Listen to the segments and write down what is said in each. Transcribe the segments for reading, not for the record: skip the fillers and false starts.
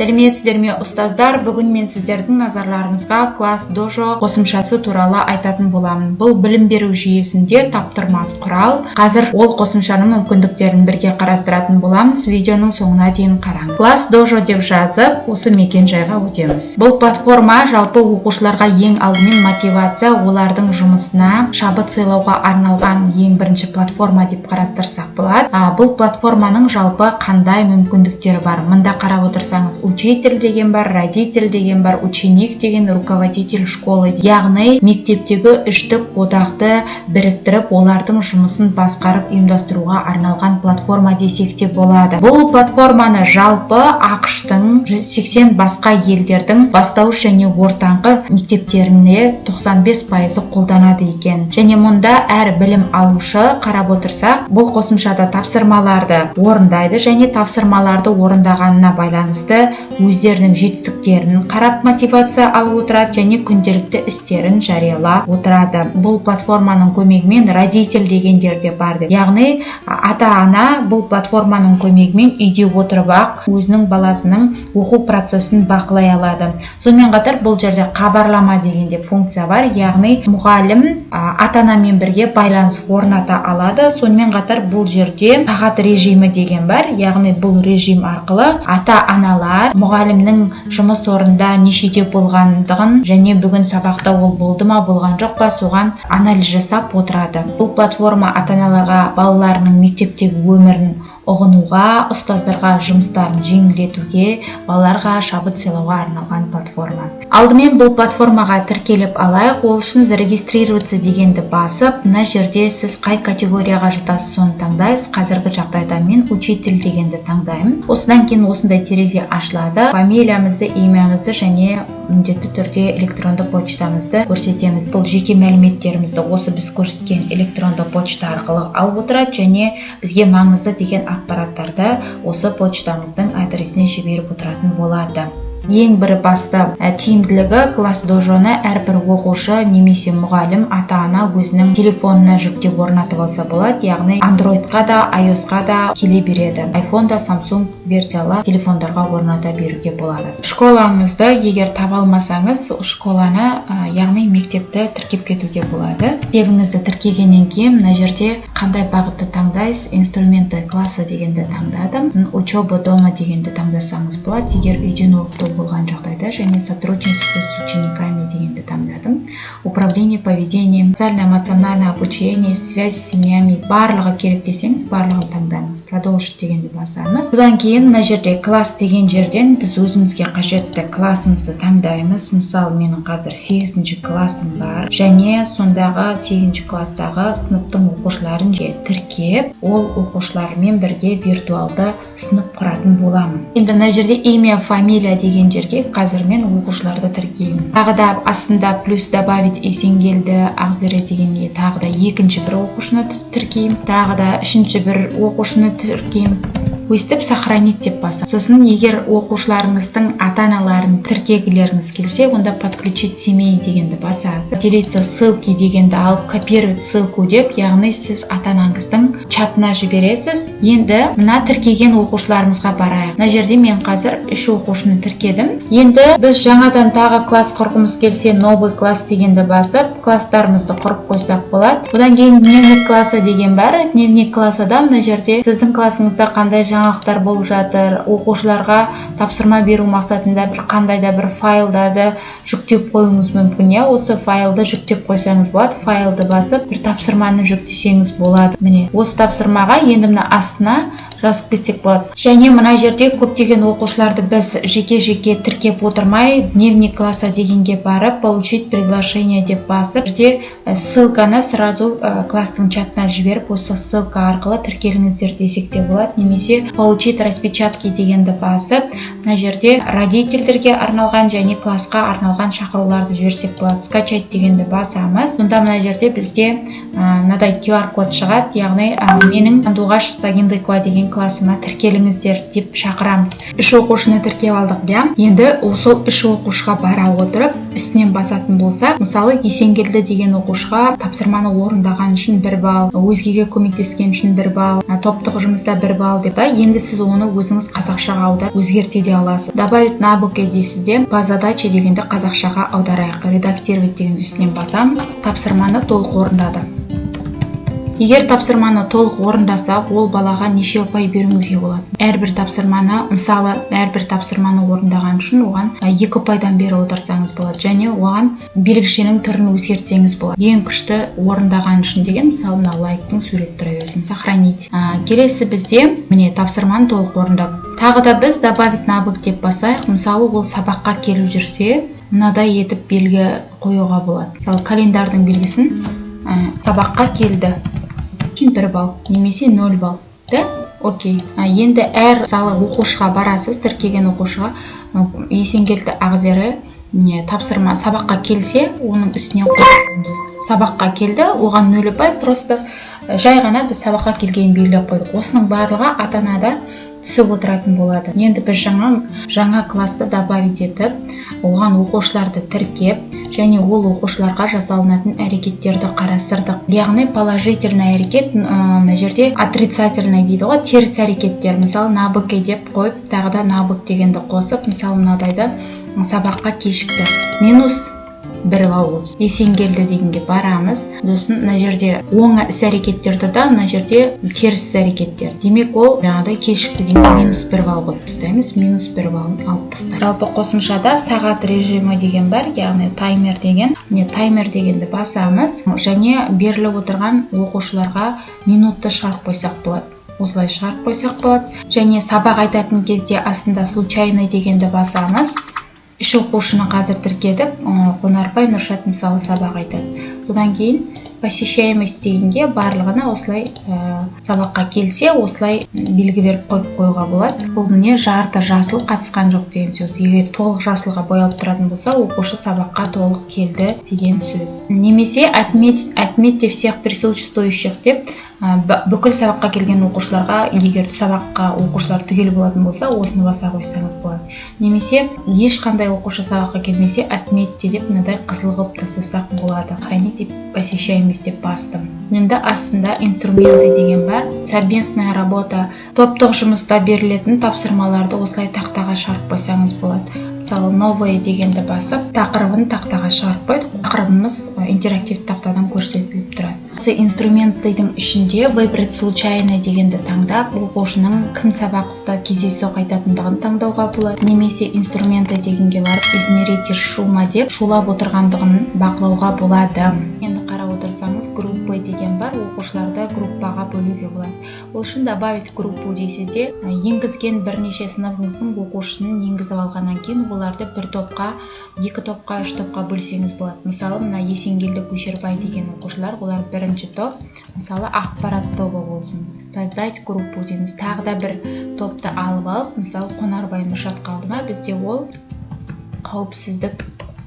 Сәлеметсіздер ме, ұстаздар! Бүгін мен сіздердің назарларыңызға Класс Дожо қосымшасы туралы айтатын боламын. Бұл білім беру жүйесінде таптырмас құрал. Қазір ол қосымшаның мүмкіндіктерін бірге қарастыратын боламыз. Видеоның соңына дейін қараңыз. Класс Дожо деп жазып, осы мекен жайға өтеміз. Бұл платформа жалпы оқушыларға ең алдымен мотивация, олардың жұмысына шабыт сыйлауға арналған ең бірінші платформа деп қарастырсақ болады. Бұл платформаның жалпы қандай мүмкіндіктері бар? Мында қарап отырсаңыз, учитель деген бар, родитель деген бар, ученик деген, руководитель школы, яғни мектептегі үштік одақты біріктіріп, олардың жұмысын басқарып, ұйымдастыруға арналған платформа десек те болады. Бұл платформаны жалпы АҚШ-тың, 180 басқа елдердің бастауыш және ортаңғы мектептерінде 95%-ы қолданады екен. Және мұнда әр білім алушы, қарап отырсақ, бұл қосымшада тапсырмаларды орындайды және тапсырмаларды орындағанына байланысты өздерінің жетістіктерін қарап, мотивация алып отырады және күнделікті істерін жариялап отырады. Бұл платформаның көмегімен родитель дегендер де бар деп, яғни ата ана бұл платформаның көмегімен үйде отырып ақ өзінің баласының оқу процесін бақылай алады. Сонымен қатар бұл жерде хабарлама деген де функция бар, яғни мұғалім ата анамен бірге байланыс орната алады. Сонымен қатар бұл жерде сағат режимі деген бар, яғни бұл режим арқылы ата аналар мұғалімнің жұмыс орнында нешеде болғандығын және бүгін сабақта ол болды ма, болған жоқ па, соған анализ жасап отырады. Бұл платформа ата аналарға балаларының мектептегі өмірін ұғынуға, ұстаздарға жұмыстарын жеңілдетуге, балаларға шабыт сыйлауға арналған платформа. Алдымен бұл платформаға тіркеліп алайық. Ол үшін «Зарегистрироваться» дегенді басып, мына жерде сіз қай категорияға жатасыз, соны таңдайсыз. Қазіргі жағдайда мен учитель дегенді таңдаймын. Осыдан кейін осындай терезе ашылады. Фамилиямызды, имямызды және міндетті түрде электронды почтамызды көрсетеміз. Бұл жеке мәліметтерімізді осы біз көрсеткен электронды почта арқылы алып отырады және бізге маңызды деген ақпараттарды осы почтамыздың адресіне жіберіп отыратын болады. Ең бір басты тиімділігі: Класс Дожоны әрбір оқушы немесе мұғалім, ата ана өзінің телефонына жүктеп, орнатып алса болады, яғни Андроидқа да, iOS-қа да келе береді, iPhone да, Samsung версиялы телефондарға орната беруге болады. Школаңызды егер таба алмасаңыз, школаны, яғни мектепті тіркеп кетуге болады. Мектебіңізді тіркегеннен кейін мына жерде қандай бағытты таңдайсыз? «Инструменты класса» дегенді таңдадым. «Учеба дома» дегенді таңдасаңыз болады, егер үйден оқыту болған жағдайда. Және «Сотрудничество с учениками» дегенді таңдадым. «Управление поведением», «Социально эмоциональное обучение», «Связь с семьями», барлығы керек десеңіз, барлығын таңдаңыз. «Продолжить» дегенді басамыз. Содан кейін мына жерде «Класс» деген жерден біз өзімізге қажетті классымызды таңдаймыз. Мысалы, менің қазір сегізінші классым бар және сондағы сегізінші класстағы сыныптың оқушыларын тіркеп, ол оқушылармен бірге виртуалды сынып құратын боламын. Енді мына жерде «Имя, фамилия» деген жерге қазір мен оқушыларды тіркеймін. Тағы да астында плюс, добавить Есенгелді Ақзере дегенге тағы да екінші бір оқушыны тіркеймін, тағы да үшінші бір оқушыны тіркеймін. Өйстіп «Сохранить» деп басамын. Сосын егер оқушыларыңыздың ата аналарын тіркегілеріңіз келсе, онда «Подключить семей» дегенді басасыз. «Делиться ссылки» дегенді алып, «Копировать ссылку» деп, яғни сіз ата анаңыздың чатына жібересіз. Енді мына тіркеген оқушыларымызға барайық. Мына жерде мен қазір үш оқушыны тіркедім. Енді біз жаңадан тағы класс құрғымыз келсе, «Новый класс» дегенді басып, класстарымызды құрып қойсақ болады. Одан кейін «Дневник класса» деген бар. Дневник классада мына жерде сіздің классыңызда қандай жаңалықтар болып жатыр, оқушыларға тапсырма беру мақсатында бір қандай да бір файлдарды жүктеп қоюыңыз мүмкін, иә. Осы файлды жүктеп қойсаңыз болады. Файлды басып, бір тапсырманы жүктесеңіз болады. Міне, осы тапсырмаға енді мына астына жазып кетсек болады. Және мына жерде көптеген оқушыларды біз жеке жеке тіркеп отырмай, «Дневник класса» дегенге барып, «Получить приглашение» деп басып, жерде ссылканы сразу класстың чатына жіберіп, осы ссылка арқылы тіркеліңіздер десек те болады. Немесе «Получить распечатки» дегенді басып, мына жерде родительдерге арналған және классқа арналған шақыруларды жіберсек болады. «Скачать» дегенді басамыз. Сонда мына жерде бізде мынадай QR код шығады, яғни менің Сандуғаш Сагиндыкова деген классыма тіркеліңіздер деп шақырамыз. Үш оқушыны тіркеп алдық, иә. Енді сол үш оқушыға бара отырып, үстінен басатын болсақ, мысалы, Есенгелді деген оқушыға тапсырманы орындаған үшін 1 балл, өзгеге көмектескен үшін 1 балл, топтық жұмыста 1 балл деп та. Енді сіз оны өзіңіз қазақшаға аударып, өзгерте де аласыз. «Добавить навыки» дейсіз де, «по задаче» дегенді қазақшаға аударайық. «Редактировать» деген үстінен басамыз. Тапсырманы толық орындады. Егер тапсырманы толық орындаса, ол балаға неше ұпай беруіңізге болады? Әрбір тапсырманы, мысалы, әрбір тапсырманы орындаған үшін оған 2 ұпайдан беріп отырсаңыз болады және оған белгішенің түрін өзгертсеңіз болады. Ең күшті орындаған үшін деген, мысалы, мына лайктың суреті тұра берсін. Сохранить. Келесі бізде, міне, тапсырманы толық орындады. Тағы да біз «добавить навык» деп басайық. Мысалы, ол сабаққа келіп жүрсе, мынадай етіп белгі қоюға болады. Мысалы, календардың белгісін, сабаққа келді үшін 1 балл немесе 0 балл да. Окей. Енді әр, мысалы, оқушыға барасыз, тіркеген оқушыға, Есенгелді Ақзері не тапсырма, сабаққа келсе, оның үстіне қоямыз. Сабаққа келді, оған 0 ұпай. Просто жай ғана біз сабаққа келгенін белгілеп қойдық. Осының барлығы ата анада түсіп отыратын болады. Енді біз жаңа классты добавить етіп, оған оқушыларды тіркеп және ол оқушыларға жасалынатын әрекеттерді қарастырдық. Яғни положительный әрекет, мына жерде отрицательный дейді ғой, теріс әрекеттер. Мысалы, навыки деп қойып, тағы да навык дегенді қосып, мысалы, мынадайды, сабаққа кешікті, минус 1 балл болсын. Есенгелді дегенге барамыз. Сосын мына жерде оң іс әрекеттер тұр да, мына жерде теріс іс әрекеттер. Демек, ол жаңағыдай кешікті деген минус 1 балл қойып тастаймыз, минус 1 баллын алып тастаймыз. Жалпы қосымшада сағат режимі деген бар, яғни таймер деген. Міне, таймер дегенді басамыз және беріліп отырған оқушыларға минутты шығарып қойсақ болады, осылай шығарып қойсақ болады. Және сабақ айтатын кезде астында «случайный» дегенді басамыз. Үш оқушыны қазір тіркедік. Қонарбай Нұршат, мысалы, сабақ айтады. Содан кейін «посещаемость» дегенге барлығына осылай, сабаққа келсе, осылай белгі беріп қойып қоюға болады. Бұл, міне, жарты жасыл, қатысқан жоқ деген сөз. Егер толық жасылға боялып тұратын болса, оқушы сабаққа толық келді деген сөз. Немесе «отметьте всех присутствующих» деп, бүкіл сабаққа келген оқушыларға, егер сабаққа оқушылар түгел болатын болса, осыны баса қойсаңыз болады. Немесе ешқандай оқушы сабаққа келмесе, «отметьте» деп мынадай қызыл қылып тастасақ болады. «Храните посещаемость» деп бастым. Енді астында «инструменты» деген бар. «Совместная работа», топтық жұмыста берілетін тапсырмаларды осылай тақтаға шығарып қойсаңыз болады. Мысалы, «новое» дегенді басып, тақырыбын тақтаға шығарып қойдық. Тақырыбымыз интерактивті тақтадан көрсетіліп тұрады. Осы инструменттердің ішінде «выбрать случайно» дегенді таңдап, оқушының кім сабақты кездейсоқ айтатындығын таңдауға болады. Немесе «инструменты» дегенге барып, «измеритель шума» деп, шулап отырғандығын бақылауға болады. Енді қарап отырсаңыз, «группы» деген бар. Оқушыларды группаға бөлуге болады. Ол үшін «добавить группу» дейсіз де, енгізген бірнеше сыныбыңыздың оқушысын енгізіп алғаннан кейін, оларды бір топқа, екі топқа, үш топқа бөлсеңіз болады. Мысалы, мына Есенгелді Көшербай деген оқушылар, олар бірінші топ, мысалы, ақпарат тобы болсын. «Создать группу» дейміз. Тағы да бір топты алып алып, мысалы, Қонарбай Нұршат қалды ма бізде, ол қауіпсіздік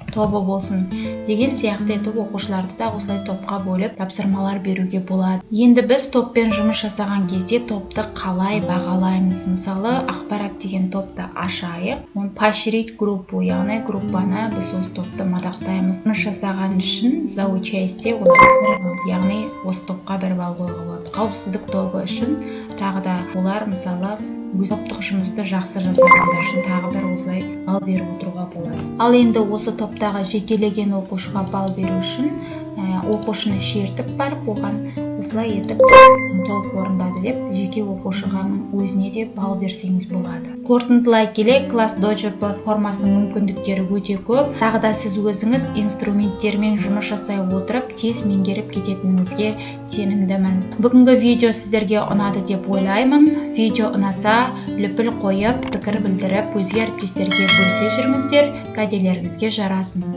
тобы болсын деген сияқты етіп, оқушыларды да осылай топқа бөліп, тапсырмалар беруге болады. Енді біз топпен жұмыс жасаған кезде топты қалай бағалаймыз? Мысалы, ақпарат деген топты ашайық. Оны «поощрить группу», яғни группаны, біз осы топты мадақтаймыз жұмыс жасаған үшін, за участие, 1 балл, яғни осы топқа 1 балл қоюға болады. Қауіпсіздік тобы үшін тағы да олар, мысалы, өз топтық жұмысты жақсы жасағандар үшін тағы бір осылай балл беріп отыруға болады. Ал енді осы топтағы жекелеген оқушыға балл беру үшін, оқушыны шертіп барып, оған осылай етіп, толық орындады деп, жеке оқушығаның өзіне де балл берсеңіз болады. Қорытындылай келе, Класс Доджо платформасының мүмкіндіктері өте көп. Тағы да сіз өзіңіз инструменттермен жұмыс жасай отырып, тез меңгеріп кететініңізге сенімдімін. Бүгінгі видео сіздерге ұнады деп ойлаймын. Видео ұнаса, лүпіл қойып, пікір білдіріп, өзге әріптестерге бөлісе жүріңіздер. Кәделеріңізге жарасын.